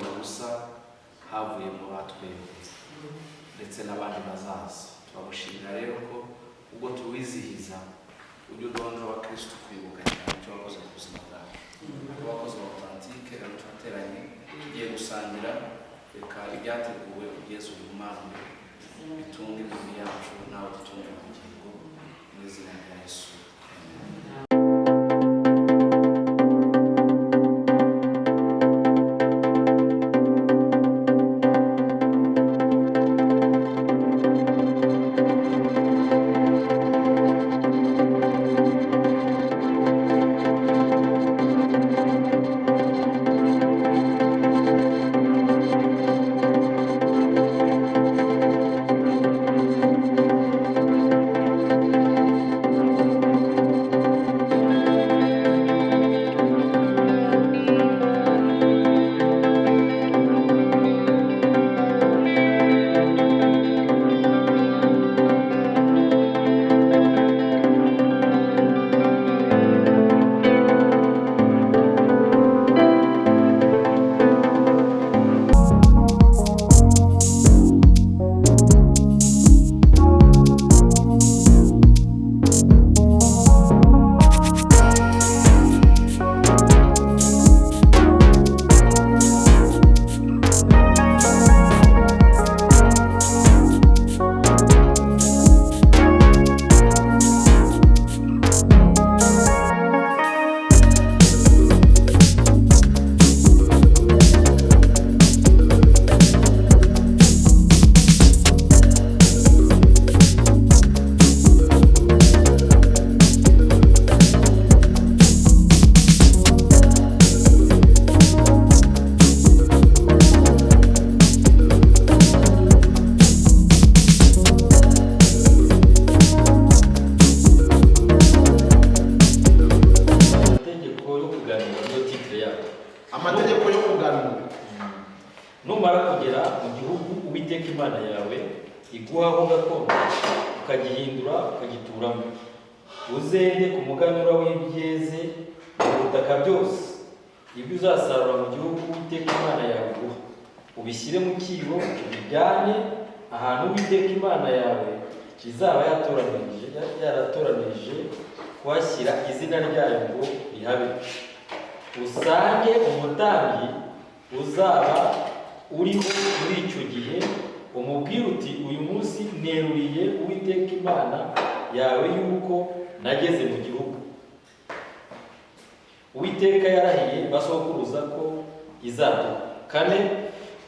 Havuye ubusa, havuyemo batwebwe ndetse n'abandi bazaza. Turagushimira rero ko ubwo tuwizihiza ujya uduha abakristo kwibuka cyane icyo wakoze ku buzima bwacu. Abakozi ba Authentique rero turateranye, tugiye gusangira. Reka ibyateguwe ugeze ubumanwe, bitunge imibiri yacu, nawe dutunge ubugingo, mu izina rya Yesu, amen. Amategeko yo kuganura, niyo titre yayo. Amategeko yo kuganura. Numara kugera mu gihugu Uwiteka Imana yawe iguhaho gakondo, ukagihindura ukagituramo, uzende ku muganura w'ibyeze mu butaka byose. Ibyo uzasarura mu gihugu Uwiteka Imana yawe iguha, ubishyire mu cyibo, ubijyane ahantu Uwiteka Imana yawe izaba yaratoranije kuhashyira izina ryayo ngo rihabe, usange umutambyi uzaba uriho muri icyo gihe, umubwire uti: "Uyu munsi neruriye Uwiteka Imana yawe yuko nageze mu gihugu Uwiteka yarahiye basokuruza ko izaduha." Kane,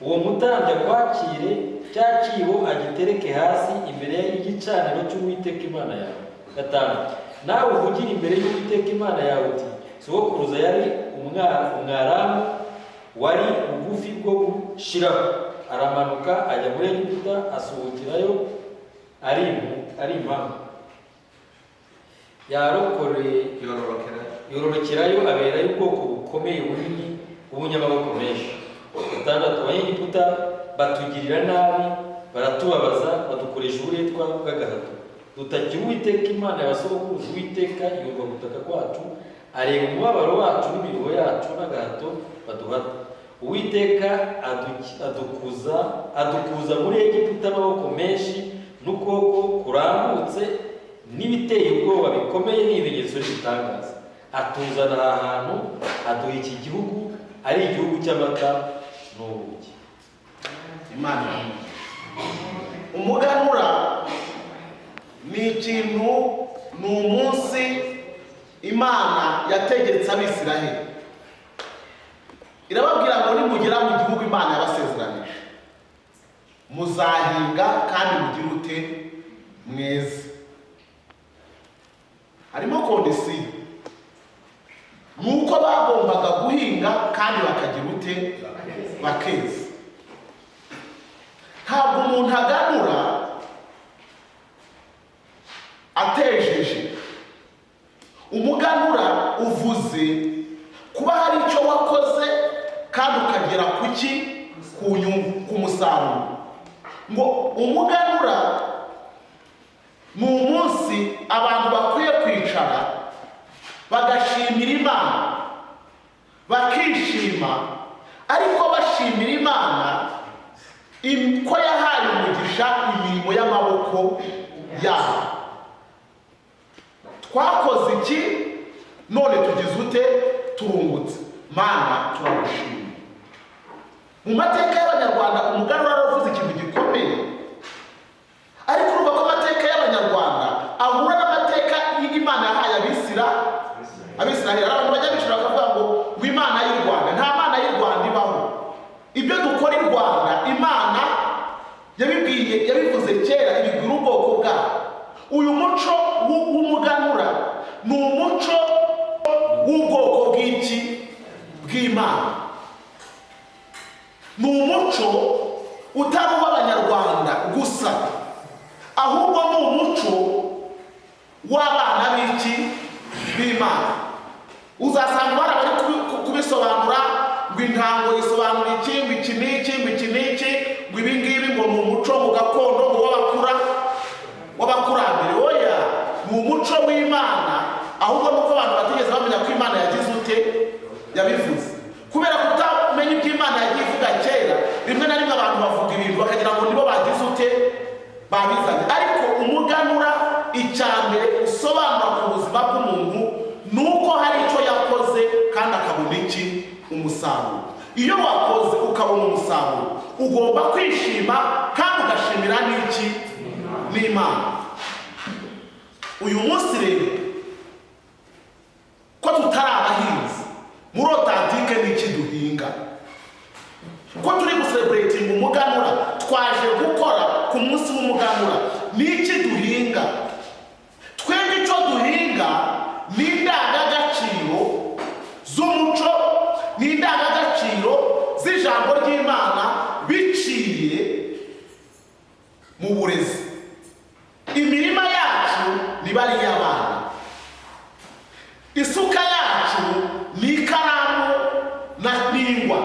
uwo mutambyi akwakire cya cyibo, agitereke hasi imbere y'igicaniro cy'Uwiteka Imana yawe. Gatanu, nawe uvugire imbere y'Uwiteka Imana yawe uti: "Sogokuruza yari Umwaramu wari bugufi bwo gushiraho, aramanuka ajya muri Egiputa, asuhukirayo ari impamvu yarokoreye Yororokera. Yororokerayo, aberayo ubwoko bukomeye bunini bw'ubunyamaboko menshi." Gatandatu, Abanyegiputa batugirira nabi, baratubabaza, badukoresha uburetwa bw'agahato, dutakira Uwiteka Imana ya basogokuruza. Uwiteka yumva gutaka kwacu, areba umubabaro wacu n'imiruho yacu n'agahato baduhata. Uwiteka adukuza muri Egiputa amaboko menshi n'ukuboko kurambutse n'ibiteye ubwoba bikomeye n'ibimenyetso n'ibitangaza, atuzana aha hantu, aduha iki gihugu, ari igihugu cy'amata n'ubuki." Imana, umuganura ni ikintu, ni umunsi Imana yategetse Abisiraheli, irababwira ngo nimugera mu gihugu Imana yabasezeranije, muzahinga kandi mugire ute? Mweze. Harimo condition, ni uko bagombaga guhinga kandi bakagira ute? Bakeza. Ntabwo umuntu aganura atejeje. Umuganura uvuze kuba hari icyo wakoze kandi ukagera ku ki? Ku nyungu, ku musaruro. Ngo umuganura ni umunsi abantu bakwiye kwicara bagashimira Imana, bakishima. Ariko bashimira Imana ko yahaye umugisha imirimo y'amaboko yabo. Twakoze iki none tugize ute? Turungutse. Mana, turagushima. Mu mateka y'Abanyarwanda umuganura waravuze ikintu gikomeye, ariko urumva ko amateka y'Abanyarwanda ahura n'amateka y'Imana yahaye Abisiraheli. Abantu bajya bicara bakavuga ngo Imana y'u Rwanda, nta Mana y'u Rwanda ibaho. Ibyo dukora i Rwanda Imana yabibwiye, yabivuze kera, ibibwira ubwoko bwabo. Uyu muco w'umuganura ni umuco w'ubwoko bw'iki? Bw'Imana. Ni umuco utari uw'Abanyarwanda gusa, ahubwo ni umuco w'abana b'iki? B'Imana. Uzasanga bari kubisobanura ngo intango isobanura iki, ngo iki n'iki, ngo iki n'iki, ngo ibi ngibi ngo ni umuco mu gakondo ngo w'abakurambere. Oya, ni umuco w'Imana, ahubwo nuko abantu batigeze bamenya ko Imana yagize ute? Yabivuze. Kubera kutamenya ibyo Imana yagiye ivuga kera, rimwe na rimwe abantu bavuga ibintu bakagira ngo nibo bagize ute? Babizanye. Ariko umuganura icya mbere usobanura ku buzima bw'umuntu ni uko hari icyo yakoze kandi akabona iki? Umusaruro. Iyo wakoze ukabona umusaruro, ugomba kwishima kandi ugashimira n'iki? N'Imana. Uyu munsi rero ko tutari abahinzi muri authentique, n'iki duhinga? Ko turi gucelebratinga umuganura, twaje gukora ku munsi w'umuganura, n'iki duhinga? Twebwe icyo duhinga ni indangagaciro z'umuco, ni indangagaciro z'ijambo ry'Imana biciye mu burezi. Imirima yacu niba ari iy'abana, isuka yacu ni ikaramu na n'ingwa.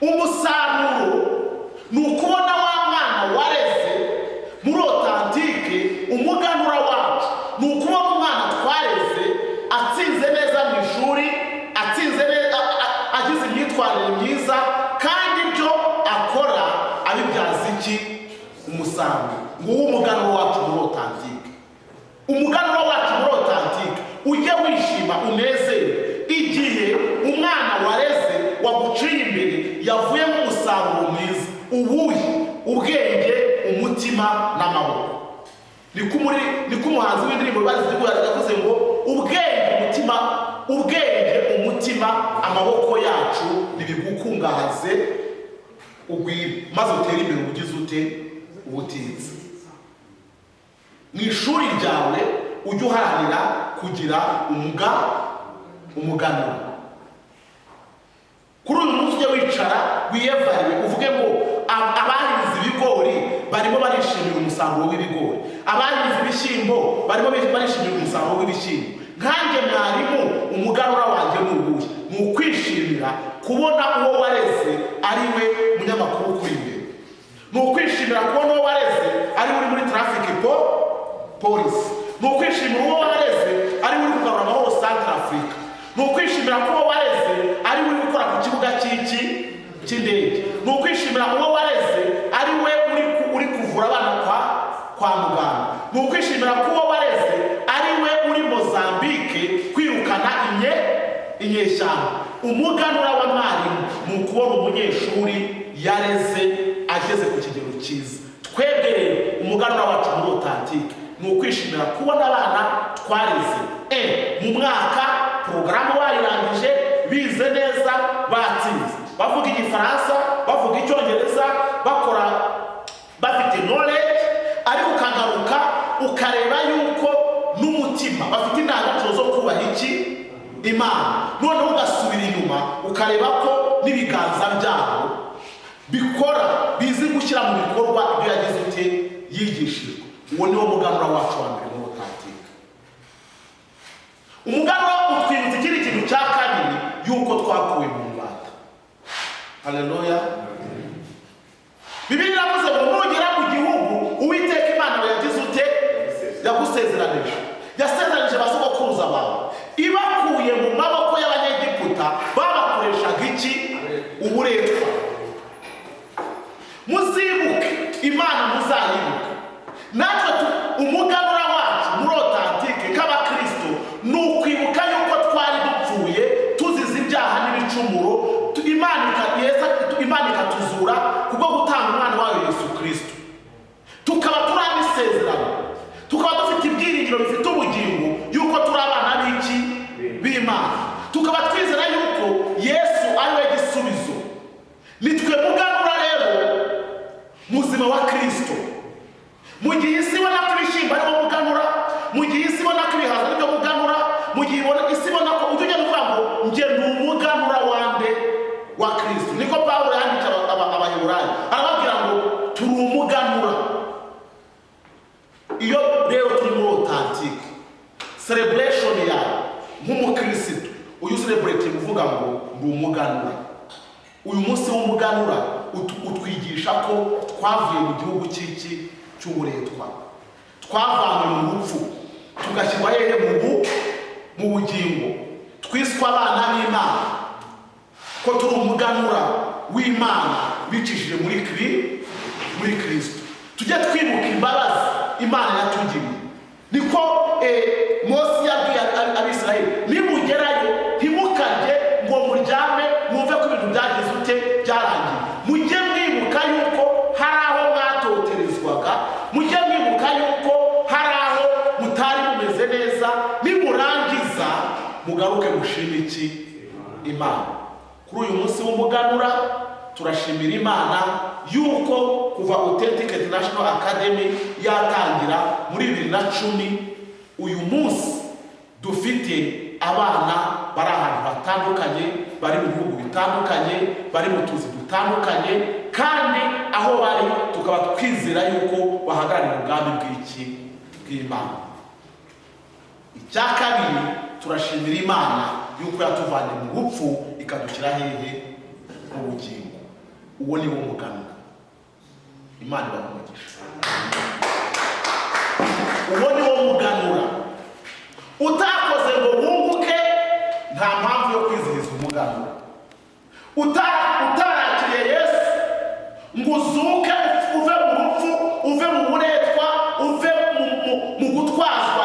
Umusaruro ni ukubona wa mwana wareze muri authentique. Umuganura wacu ni ukubona umwana twareze atsinze neza mu ishuri, atsinze neza, agize imyitwarire myiza, kandi ibyo akora abibyaza iki? Umusaruro. Nguwo umuganura wacu muri authentique. Umuganura wacu muri authentique, ujye wishima unezerwe igihe umwana wareze waguciye imbere yavuyemo umusaruro mwiza. Uwuhe? Ubwenge, umutima n'amaboko. Niko umuhanzi w'indirimbo yavuze ngo ubwenge, umutima, ubwenge, umutima, amaboko yacu nibigukungahaze ugwire, maze utere imbere ugize ute? Ubutinzi. Mu ishuri ryawe ujye uharanira kugira umuganura. Kuri uyu munsi ujye wicara wiyevariwe, uvuge ngo abahinze ibigori barimo barishimira umusaruro w'ibigori, abahinze ibishyimbo barimo barishimira umusaruro w'ibishyimbo. Nkanjye mwarimu, umuganura wanjye ni uwuhe? Ni ukwishimira kubona uwo wareze ari we munyamakuru ukuri imbere, ni ukwishimira kubona uwo wareze ari we uri muri traffic police, ni ukwishimira uwo wareze ari we uri kugarura amahoro Central Africa, ni ukwishimira ko uwo wareze ari we uri gukora ku kibuga cy'iki? Cy'indege, ni ukwishimira uwo wareze ari we uri kuvura abana kwa muganga, ni ukwishimira ko uwo wareze ari we uri Mozambique kwirukana inyeshyamba. Umuganura wa mwarimu ni ukubona umunyeshuri yareze ageze ku kigero cyiza. Twebwe rero umuganura wacu muri authentique ni ukwishimira kubona abana twareze mu mwaka porogaramu bayirangije, bize neza, batsinze, bavuga Igifaransa, bavuga Icyongereza, bakora, bafite knowledge, ariko ukagaruka ukareba yuko n'umutima bafite indangagaciro zo kubaha iki? Imana. Noneho ugasubira inyuma ukareba ko n'ibiganza byabo bikora, bizi gushyira mu bikorwa ibyo yagize ute? Yigishijwe. Uwo niwo muganura wacu wa mbere muri authentique. Umuganura utwibutsa ikindi kintu cya kabiri, yuko twakuwe mu mbata. Haleluya! Bibiliya iravuze ngo nugera mu gihugu Uwiteka Imana yagize ute? Yagusezeranije, yasezeranije ba sogokuruza bawe, ibakuye mu maboko y'Abanyegiputa babakoreshaga iki? Uburetwa. Muzibuke Imana, muzayibuke. Natwe umuganura wacu muri Authentique nk'abakristo ni ukwibuka yuko twari dupfuye tuzize ibyaha n'ibicumuro, Imana ikatuzura kubwo gutanga umwana wayo Yesu Kristo, tukaba turi ab'isezerano, tukaba dufite ibyiringiro bifite ubugingo yuko turi abana b'iki? B'Imana. Tukaba twizera yuko Yesu ari we gisubizo. Nitwe muganura rero muzima wa Kristo. Mu gihe isi ibona ko ibishyimbo ariwo muganura, mu gihe isi ibona ko ibihaza aribyo muganura, mu gihe isi ibona ko ujya ugenda uvuga ngo njye ni umuganura wande? Wa Kristo. Niko Pawulo yandikiye Abaheburayo, arababwira ngo turi umuganura. Iyo rero turi muri Authentique, celebration yawe nk'umukirisitu uyu celebrate uvuga ngo ndi umuganura. Uyu munsi w'umuganura utwigisha ko twavuye mu gihugu cy'iki? Cy'uburetwa. Twavanywe mu rupfu tugashyirwa hehe? Mu bugingo. Twiswe abana b'Imana, ko turi umuganura w'Imana bicishije muri Kristo. Tujye twibuka imbabazi Imana yatugiriye. Niko Mose yabwiye Abisirayeli: nimugerayo ntimukarye ngo muryame mwumve ko ibintu byagize ute? Byarangiye. Mujye mwibuka yuko hari aho mwatoterezwaga, mujye mwibuka yuko hari aho mutari mumeze neza. Nimurangiza mugaruke mushime iki? Imana. Kuri uyu munsi w'umuganura turashimira Imana yuko kuva Authentic International Academy yatangira muri 2010, uyu munsi dufite abana bari ahantu hatandukanye, bari mu bihugu bitandukanye, bari mu tuzi dutandukanye, kandi aho bari tukaba twizera yuko bahagararira ubwami bw'iki? Bw'Imana. Icya kabiri, turashimira Imana yuko yatuvanye mu rupfu ikadushyira hehe? Mu bugingo. Uwo ni wo muganura. Imana ibaha umugisha. Uwo ni wo muganura. Utakoze ngo wunguke, nta mpamvu yo kwizihiza umuganura. Utarakiriye Yesu ngo uzuke uve mu rupfu, uve mu buretwa, uve mu gutwazwa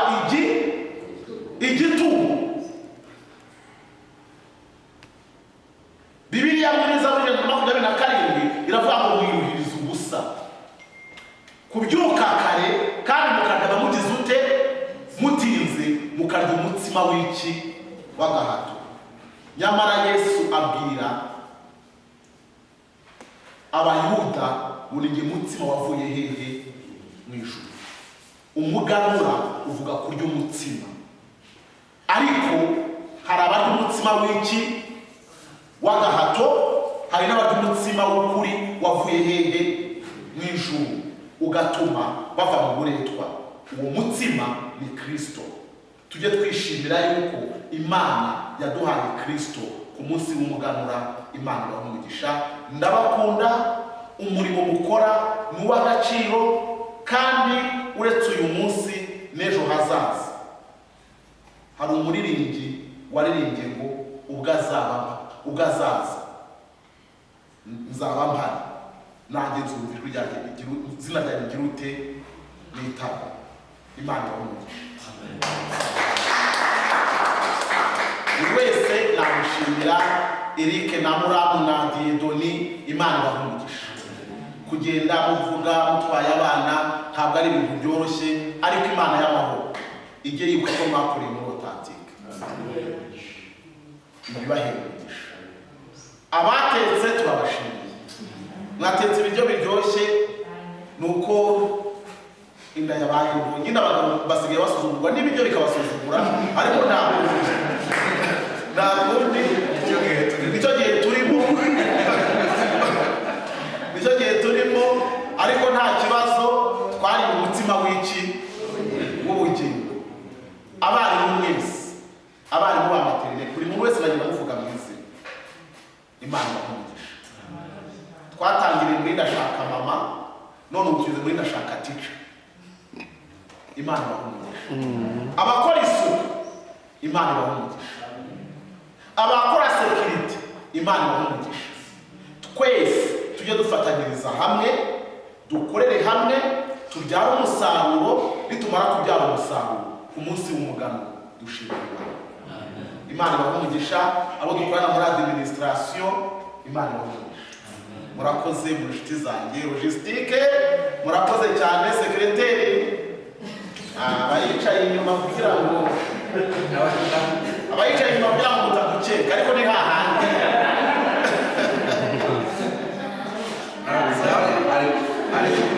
igitugu. Bibiliya muri Zaburi 127 iravuga ngo mwiruhiriza ubusa kubyuka kare kandi mukarya mugize ute? Mutinze, mukarya umutsima w'iki? W'agahato. Nyamara Yesu abwira Abayuda ngo ni jye mutsima wavuye hehe? Mu ijuru. Umuganura uvuga kurya umutsima, ariko hari abarya umutsima w'iki? W'agahato. Hari n'abarya umutsima w'ukuri wavuye hehe? Mu ijuru, ugatuma bava mu buretwa. Uwo mutsima ni Kristo. Tujye twishimira yuko Imana yaduhaye Kristo ku munsi w'umuganura. Imana ibahe umugisha. Ndabakunda. Umurimo mukora ni uw'agaciro, kandi uretse uyu munsi n'ejo hazaza. Hari umuririmbyi waririmbye ngo ubwo azaba, ubwo azaza nzaba mpari, nanjye nzumva ijwi ryanjye, izina ryanjye rigira ute? Nitaba. Imana ibahe umugisha. Buri wese namushimira, Eric na Muramu na Dieudonné, Imana ibahe umugisha. Kugenda muvuga mutwaye abana ntabwo ari ibintu byoroshye, ariko Imana y'amahoro ijye yibuka ko mwakoreye muri Authentique, ibibahere umugisha. Abatetse turabashimiye, mwatetse ibiryo biryoshye. Ni uko inda yabaye ngo nyine abagabo basigaye basuzugurwa n'ibiryo bikabasuzugura, ariko nta kundi, nicyo gihe turimo, nicyo gihe turimo. Ariko nta kibazo, twari mu mutima w'iki? W'ubugingo. Abarimu mwese, abarimu ba maternelle, buri muntu wese bagenda muvuga mu izina, Imana ibahe umugisha. Twatangiriye muri Ndashaka Mama, none ubu tugeze muri Ndashaka Teacher. Imana ibahe umugisha. Abakora isuku, Imana ibahe umugisha. Abakora sécurité, Imana ibahe umugisha. Twese tujye dufatanyiriza hamwe, dukorere hamwe, tubyare umusaruro. Nitumara kubyara umusaruro ku munsi w'umuganura, dushimira Imana. Imana ibahe umugisha. Abo dukorana muri administration, Imana ibahe umugisha, murakoze mu nshuti zanjye. Logistique, murakoze cyane. Secrétaire abayicaye inyuma kugira ngo mutadukeka, ariko ni hahandi.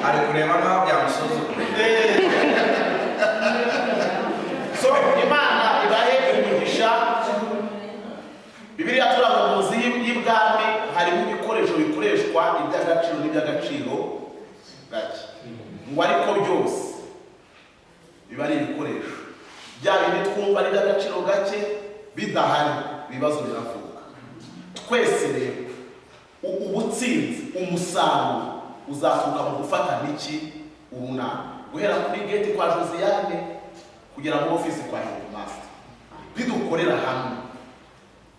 Ari kureba nkaho byamusuzuguye. So Imana ibahe umugisha. Bibiliya turavuga mu nzu y'ibwami harimo ibikoresho bikoreshwa iby'agaciro n'iby'agaciro gake, ngo ariko byose biba ari ibikoresho. Bya bindi twumva ari iby'agaciro gake bidahari, ibibazo biravuka. Twese rero ubutsinzi, umusaruro uzaturuka mu gufatana iki? Urunana, guhera kuri gate kwa Josiane kugera muri ofisi kwa headmaster. Nidukorera hamwe,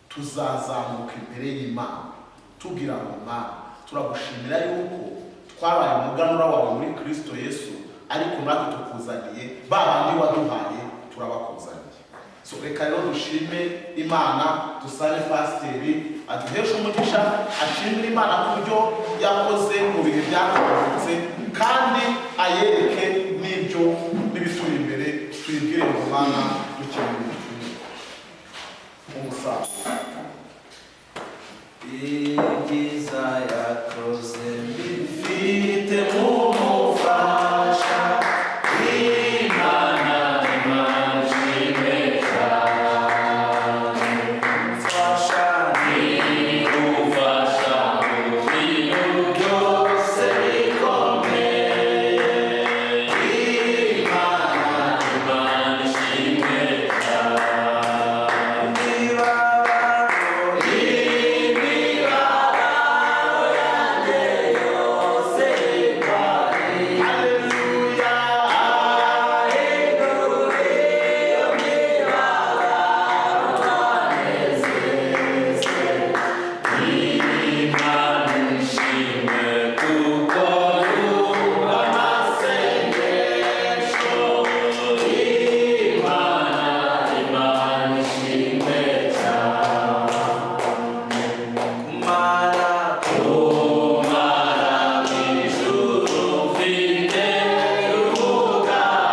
tuzazamuka imbere y'Imana tubwira ngo: "Mana, turagushimira yuko twabaye umuganura wawe muri Kristo Yesu, ariko natwe tukuzaniye ba bandi waduhaye, turabakuzaniye." So reka rero dushime Imana, dusabe pasiteri aduheshe umugisha, ashimire Imana ku byo yakoze mu bihe byatambutse, kandi ayereke n'ibyo n'ibituri imbere. Tuyibwire ngo: "Mana, dukeneye umusaruro." Ibyiza yakoze mbifite nk'umufasha. Imana imashimwe cyane, mfasha Igufasha mu bintu byose bikomeye. Imana Imana ishimwe cyane. Imibabaro, Imibabaro yanjye yose itware. Haleluya. Ahindure iyo mibabaro twanezeze. Imana ishimwe kuko yumva amasengesho. Imana, Imana ishimwe cyane. Kumara Kumara mu ijuru mfite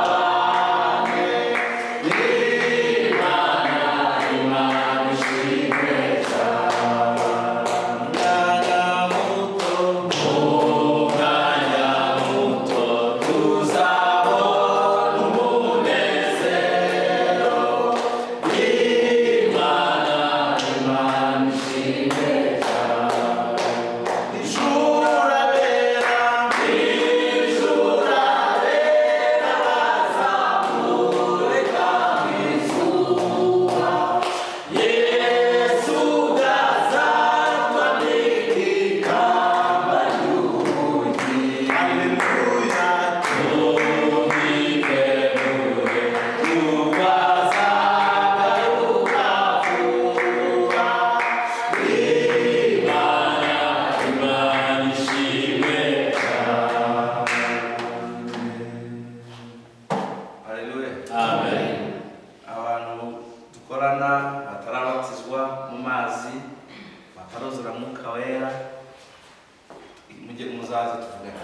umugabane. Imana, Imana ishimwe cyane. Umwanya muto, Umwanya muto tuzabona umunezero. Imana, Imana ishimwe cyane. Ijurabera, Ijurabera bazamureka izuba. Yesu gazatwambika ikamba ry'ubugingo. Haleluya. Tumwitegure kuko azagaruka vuba. Imana, Imana ishimwe cyane. Haleluya. Amen. Abantu dukorana batarabatizwa mu mazi, bataruzura Mwuka Wera, mujye muzaze tuvugane,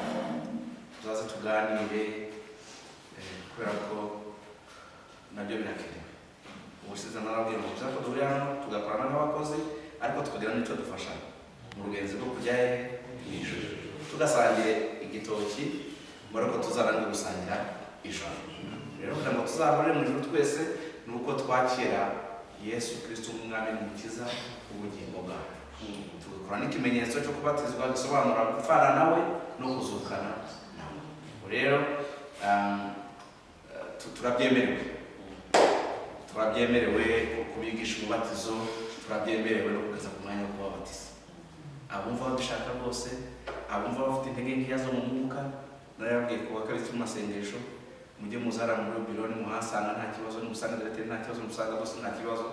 muzaze tuganire, kubera ko nabyo birakenewe. Ubushize narababwiye ngo tuza ko duhurira hano tugakorana nk'abakozi, ariko tukagira n'icyo dufashanya mu rugenzi rwo kujya he? Mu ijuru. Tugasangira igitoki ngo ariko tuzarange gusangira ijuru. Rero kugira ngo tuzahurire mu ijuru twese, ni uko twakira Yesu Kristo nk'umwami n'umukiza w'ubugingo bwacu, tugakora n'ikimenyetso cyo kubatizwa gisobanura gupfana nawe no kuzukana nawe. Ubwo rero turabyemerewe kubigisha umubatizo, turabyemerewe no kugeza ku mwanya wo kubabatiza abumva babishaka bose, abumva bafite intege nkeya zo mu mwuka. Narababwiye ku wa kabiri mu masengesho, mujye muzara muri biro, nimuhasanga nta kibazo, nimusanga directeur nta kibazo, nimusanga bose nta kibazo,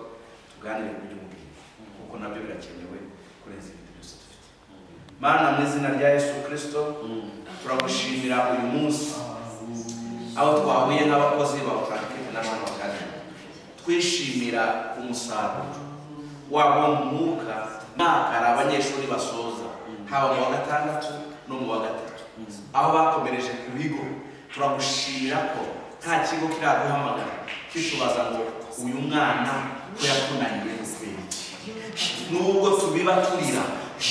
tuganire ku by'ubugingo, kuko nabyo birakenewe kurenza ibindi byose dufite. Mana, mu izina rya Yesu Kirisito, turagushimira uyu munsi aho twahuye n'abakozi ba Authentic International Academy, twishimira umusaruro wabo mu mwuka. Mwaka hari abanyeshuri basoza, haba mu wa gatandatu no mu wa gatatu, aho bakomereje ku bigo. Turagushimira ko nta kigo kiraduhamagara kitubaza ngo uyu mwana ko yatunaniye kubera iki. Nubwo tubiba turira,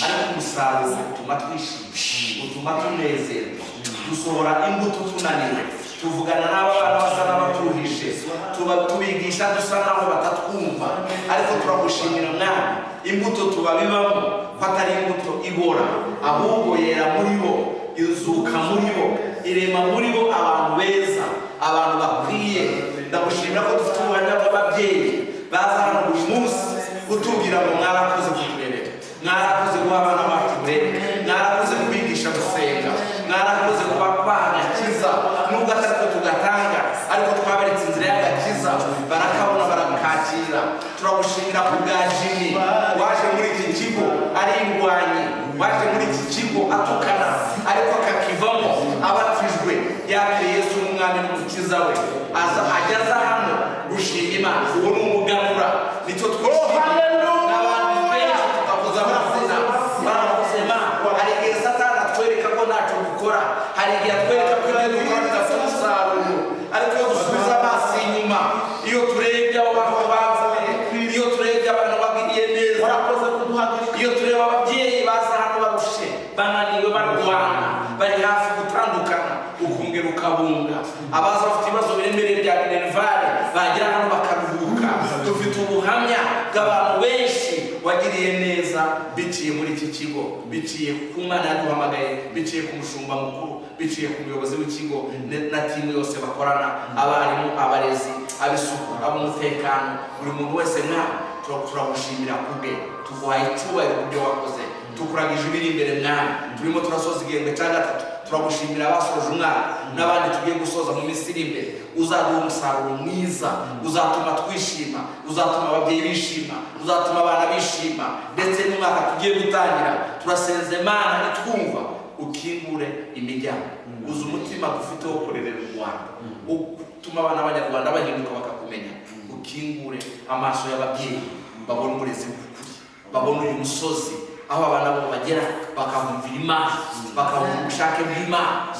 ariko umusaruro utuma twishima, utuma tunezerwa. Dusohora imbuto tunaniwe, tuvugana n'aba bana basa n'abaturuhije, tuba tubigisha dusa n'aho batatwumva, ariko turagushimira, Mwami, imbuto tubabibamo ko atari imbuto ibora, ahubwo yera muri bo, izuka muri bo, irema muri bo abantu beza, abantu bakwiye. Ndagushimira ko dufite ubuhamya bw'ababyeyi baza hano buri munsi kutubwira ngo mwarakoze kuturerera, mwarakoze guha abana bacu uburere, mwarakoze kubigisha gusenga, mwarakoze kubaha agakiza. Nubwo atari ko tugatanga, ariko twaberetse inzira y'agakiza, barakabona, barakakira. Turagushimira ku bwa Jimmy waje muri iki kigo ari indwanyi, waje muri iki kigo atukana, ariko akakivamo abatijwe, yakiriye Yesu nk'umwami n'umukiza we, aza ajya aza hano gushima Imana. Uwo ni umuganura, nicyo twishimiye. N'abandi benshi tutavuze amazina baravuze Imana. Hari igihe Satani atwereka ko ntacyo dukora, hari igihe atwereka ko ibyo dukora bidafite umusaruro, ariko iyo dusubiza amaso inyuma, iyo turebye abo bantu bavuye, iyo turebye abantu bagiriye neza, Warakoze kuduhagarika. iyo tureba ababyeyi baza hano barushe, bananiwe, barwana, bari hafi gutandukana, ukongera ukabunga. Abaza bafite ibibazo biremereye bya minerval bagera hano bakaruhuka. Dufite ubuhamya bw'abantu benshi wagiriye neza biciye muri iki kigo, biciye ku Mwana yaduhamagaye, biciye ku mushumba mukuru, biciye ku muyobozi w'ikigo na team yose bakorana, abarimu, abarezi, ab'isuku, ab'umutekano, buri muntu wese. Mwana, turagushimira kubwe, tuguhaye icyubahiro ku byo wakoze, tukuragije ibiri imbere. Mwami, turimo turasoza igihembwe cya gatatu. Turagushimira abasoje umwaka n'abandi tugiye gusoza mu minsi iri imbere. Uzaduha umusaruro mwiza uzatuma twishima, uzatuma ababyeyi bishima, uzatuma abana bishima, ndetse n'umwaka tugiye gutangira. Turasenze, Mana itwumva, ukingure imiryango. Uzi umutima dufite wo kurerera u Rwanda, utuma abana b'Abanyarwanda bahinduka bakakumenya. Ukingure amaso y'ababyeyi, babone uburezi bw'ukuri, babone uyu musozi aho abana bo bagera bakahumvira Imana, bakahumva ubushake bw'Imana,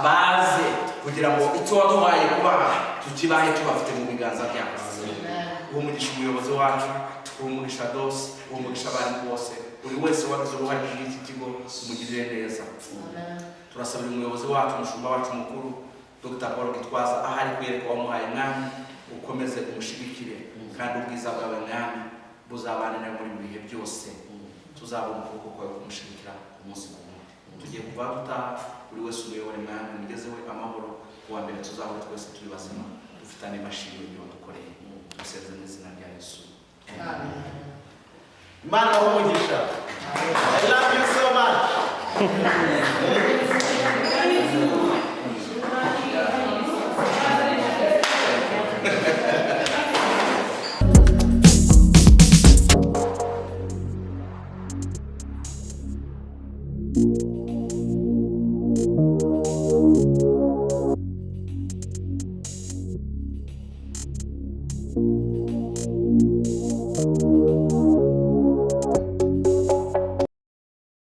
baze kugira ngo icyo waduhaye kubaha tukibahe tubafite mu biganza byacu. Uha umugisha umuyobozi wacu, uha umugisha dose, uha umugisha abarimu bose, buri wese wagize uruhare muri iki kigo, umugirire neza. Turasabira umuyobozi wacu, umushumba wacu mukuru, Dr Paul Gitwaza, aho ari kwereka wamuhaye. Mwami, ukomeze umushigikire, kandi ubwiza bwawe, Mwami, buzabane nawe muri ibi bihe byose. Tuzabona ukuboko kwawe kumushigikira umunsi ku wundi. Tugiye kuva dutaha, buri wese umuyobore, Mwami, umugeze we amahoro. Kuwa mbere tuzahora twese turi bazima, dufite andi mashimwe ibyo wadukoreye. Dusenze mu izina rya Yesu. Imana umugisha. I love you so much.